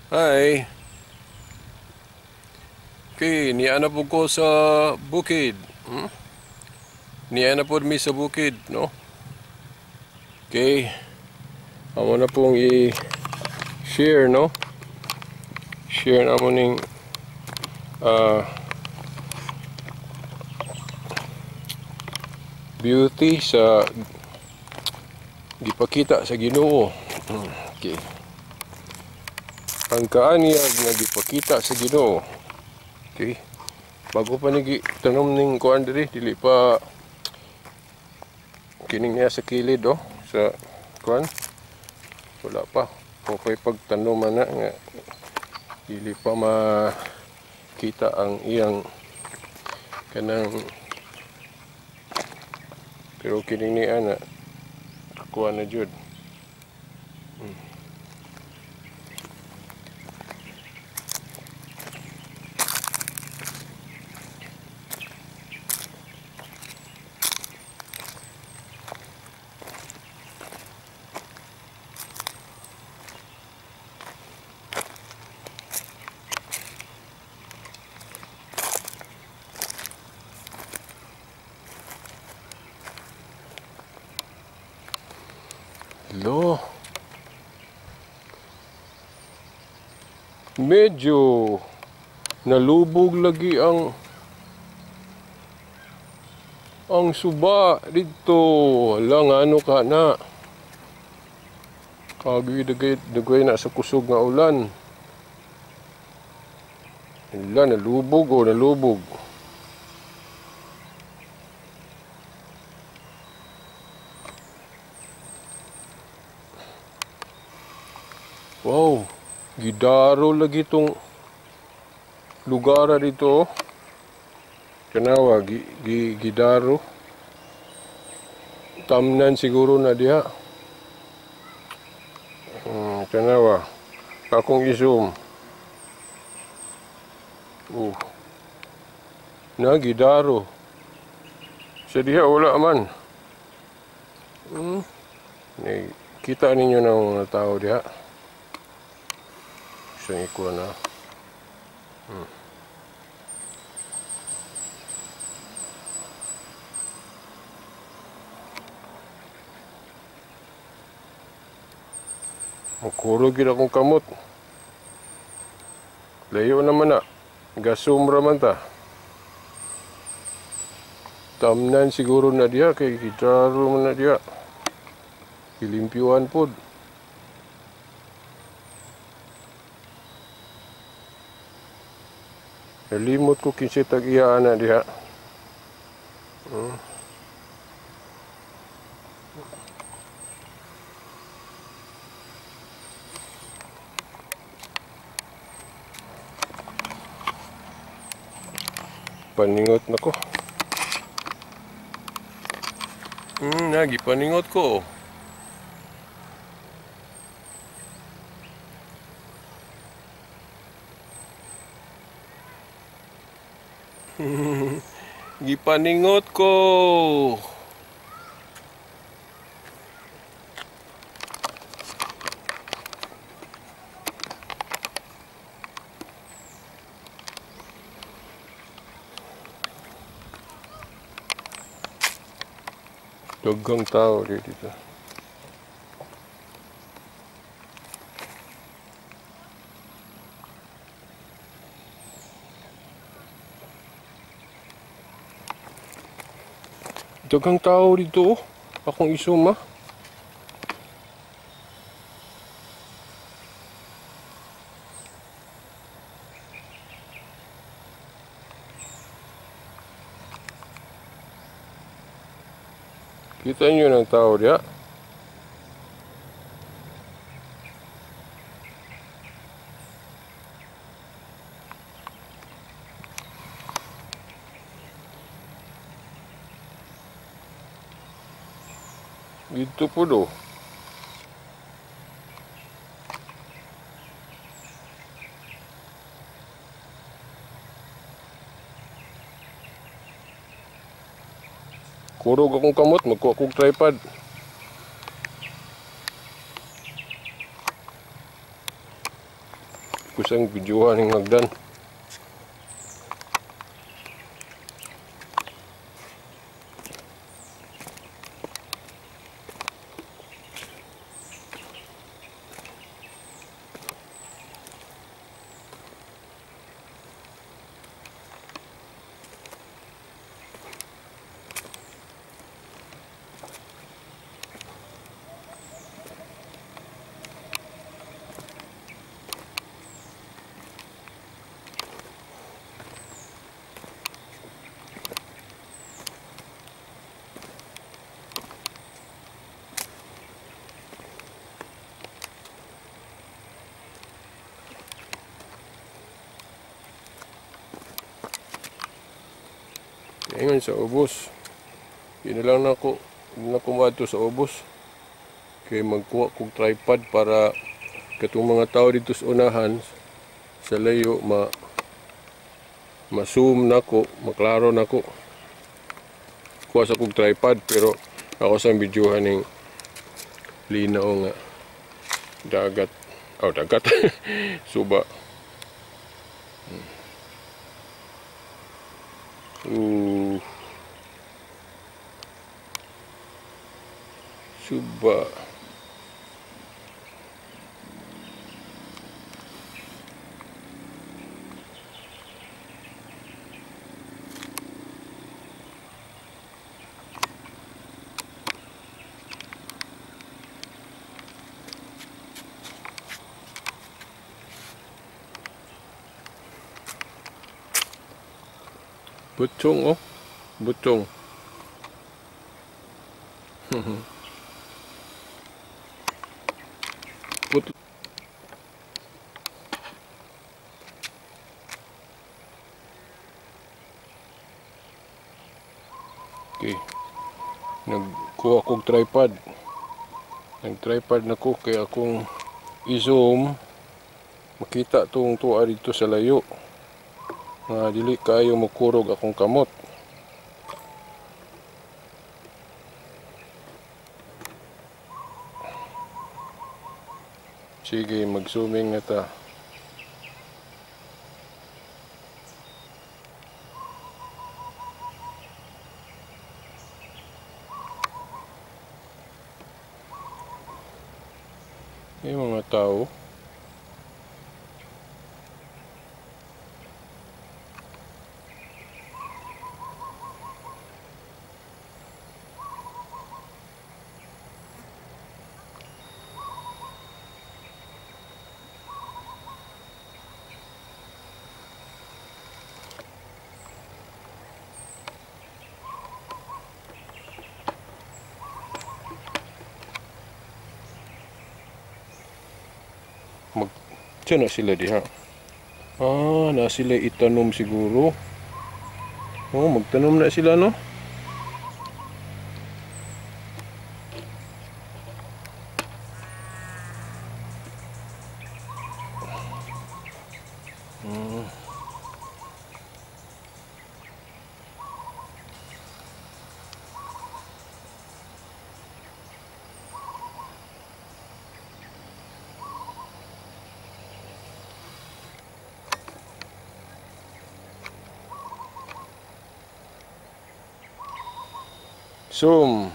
Hi. Okay, niya na po ko sa bukid. Niya na po mi sa bukid, no? Okay. Amo na pong i-share, no? Share na mo ning beauty sa gipakita sa Ginoo. Okay. Ang kaanyag nga gipakita sa Ginoo. Okay. Bago pa ni tanom ning kuan diri, dili pa kining niya sa kilid, oh, sa kuan. Wala pa. Okay, pagtanom na nga dili pa makita ang iyang kanang, pero kining niya na kuan na jud. Lo. Medyo nalubog lagi ang suba dito. Hala, nga ano ka na. Kagi dagay na sa kusog nga ulan. Hala, nalubog o nalubog. Wow, gidaro lagi tong lugar dito. Kanawa, gidaro. Tamnan siguro na diha. Kanawa, akong i-zoom. Na gidaro. Sa diha wala man. Kita ninyo na mga tao diha. Isang ikuha na. Makurog yun akong kamot. Layo naman na. Gasum raman ta. Tamnan siguro na diha. Kay gitaro man na diha. Ilimpyuan pod. Nalimot ko kinsay tag-iya na diha. Paningot na ko. Nagi paningot ko. Gipaningot ko. Daghang tao dito. Daghang tao dito, oh. Akong isuma. Kita nyo ng tao diya. Dito po do. Kurog akong kamot, magkuha kong tripod. Kusang videohan ng hagdan. Ingon sa ubos. Yun lang nako, na ko sa ubos. Kay magkuha kog tripod para katong mga tao dito sa unahan sa layo ma-zoom nako, maklaro nako. Kuha sa kog tripod pero ako sa videohan ning linaw nga dagat. Oh, dagat. Suba. Ooh. Suba. Butong, oh. Butong. Put. Okay. Nagkuha kog tripod. Nag-tripod na ko kaya akong i-zoom makita tong tuwa dito sa layo. Nga dili kayo mukurog akong kamot. Sige, mag-zooming na ta. Yung mga tao. Diyan na sila diha. Ah, na sila itanom siguro. Oh, magtanom na sila, no? Zoom.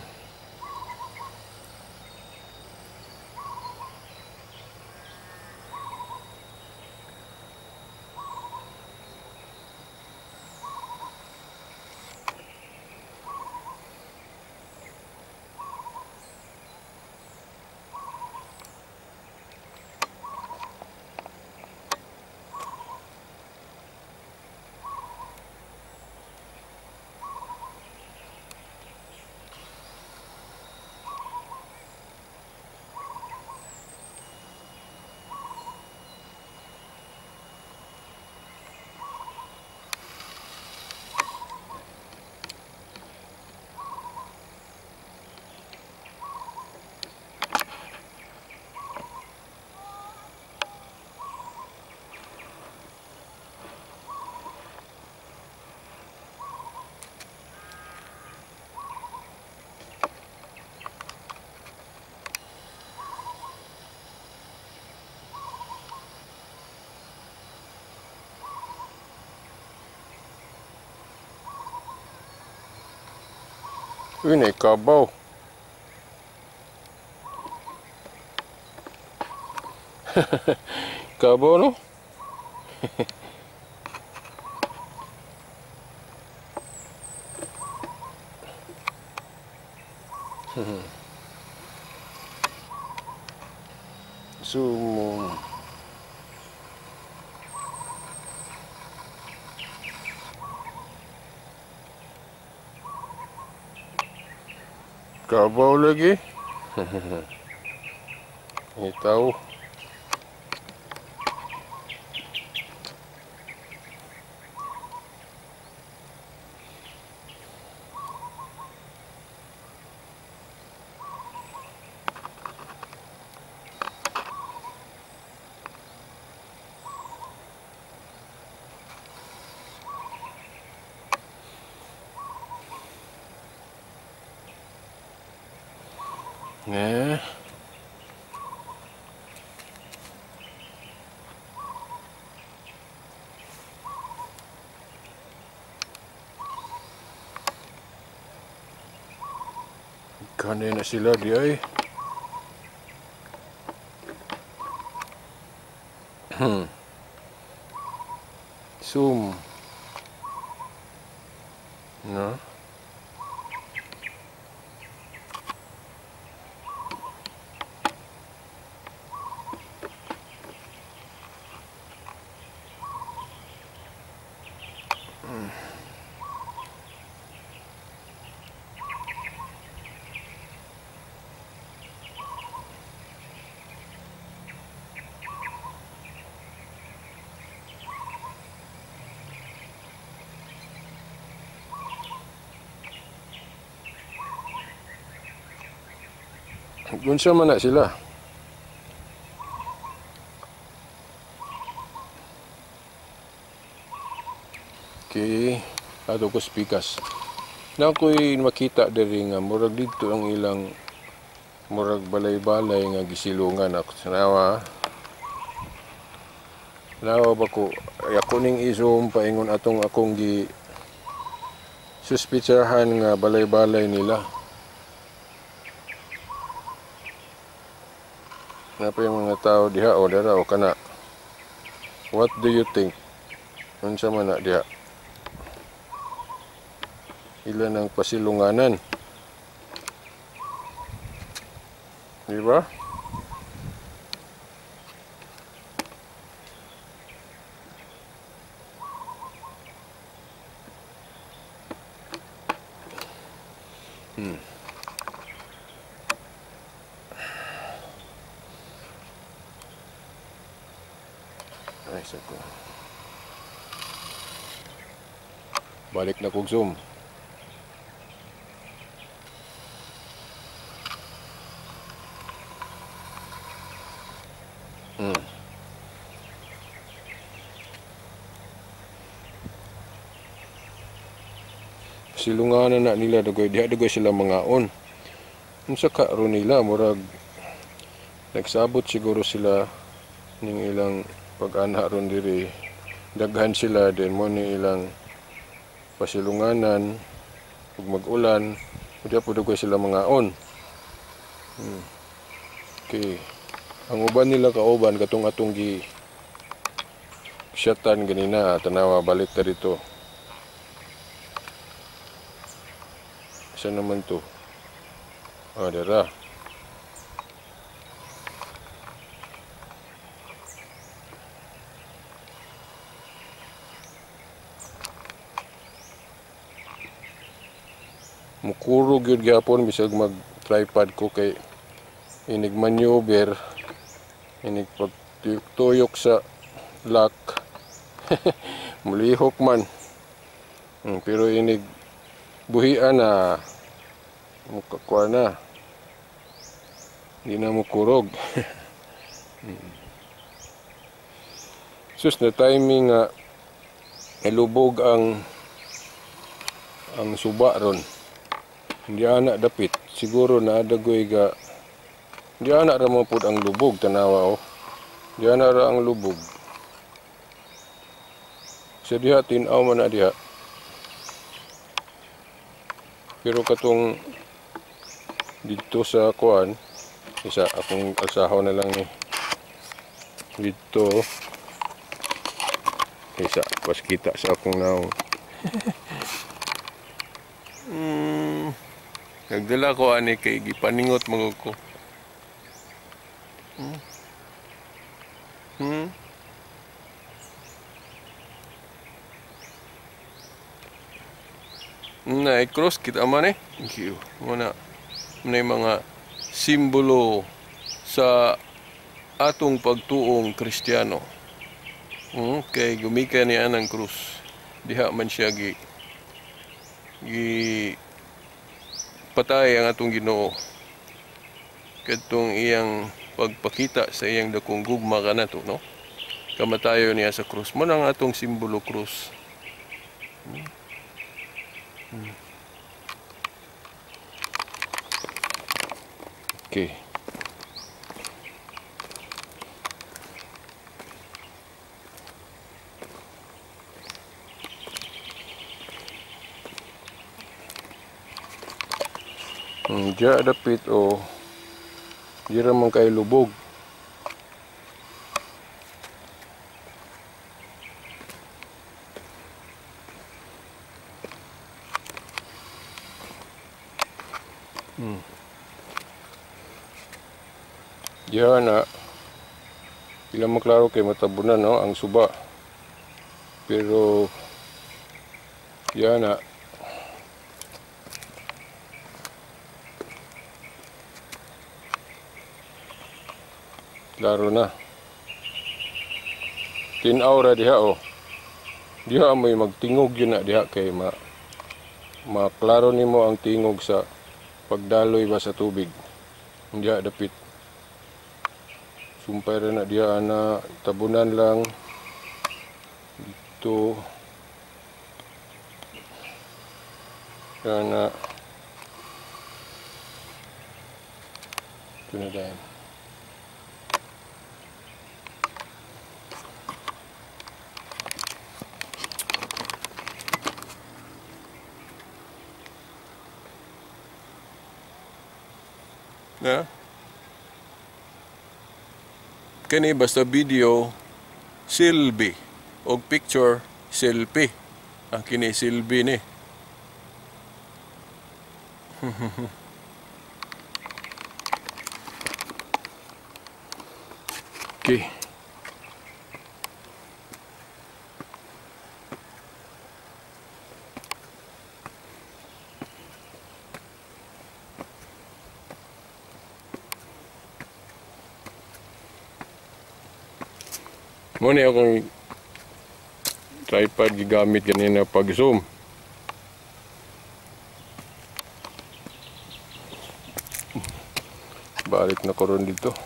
Uy, naikabaw. Kabaw, no? Sumo. Kabaw lagi. Ini tahu. Nah. Kanin na sila di ay. Zoom. No. Unsa man na sila? Okay, ato ko spikas. Na ako'y makita diri nga murag didto ang ilang murag balay-balay nga gisilungan ako. Sanawa. Nawa ba ko ay ako ning i-zoom paingon atong akong gi suspitsahan nga balay-balay nila. Napa yung mga tao diha o dara o kana. What do you think? Unsa man na diha? Ilan ang pasilunganan? Di ba? Ay, sako. Balik na kog zoom. Silunganan na nila dugoy diha dugoy sila mangaon. Unsa ka ron nila murag nagsabot siguro sila ning ilang pag-ana ron diri. Daghan sila din mo ni ilang pasilunganan ug mag-ulan diha pud dugoy sila mangaon. Okay. Ang uban nila kauban katong atong gi syatan ganina, tanawa balik ta dito. Isa naman to. Ah, dara. Mukurog yun gyapon bisag mag tripod ko kay inig maneuver, inig pagtuyok sa lock. Mulihok man. Pero inig buhian na mukakuha na. Hindi na mukurog. Sus na timing nga nilubog ang suba ron. Hindi ana dapit. Siguro na adagoy ga. Hindi ana ra mo pud ang lubog tanawa oh. Hindi ana ra ang lubog. Sa diha tinaw man na diha. Pero katong dito sa kuan, isa akong alsahaw na lang ni dito. Isa pas kita sa akong naong. Nagdala ko ani kay gipaningot magud ko. Na i-cross kita man eh. Thank you. Muna may mga simbolo sa atong pagtuong Kristiyano. Kay gumikan niya ang krus. Diha man siya gi patay ang atong Ginoo. Kadtong iyang pagpakita sa iyang dakong gugma kanato, no? Kamatayo niya sa krus. Mo na ang atong simbolo krus. Okay. Diya dapit o di ra man kay lubog. Diya na ilang maklaro kay matabunan, no, ang suba. Pero diya na klaro na. Tinaw ra diha oh. Diha may magtingog yun na diha kay maklaro nimo ang tingog sa pagdaloy ba sa tubig. Diha dapit. Sumpay ra na diha na tabunan lang dito. Ana ito na dahil. Na? Kani basta video silbi og picture selfie. Ang kini silbi ni. Okay. Muna akong tripod gigamit kanina pag zoom. Balik na ko ron dito.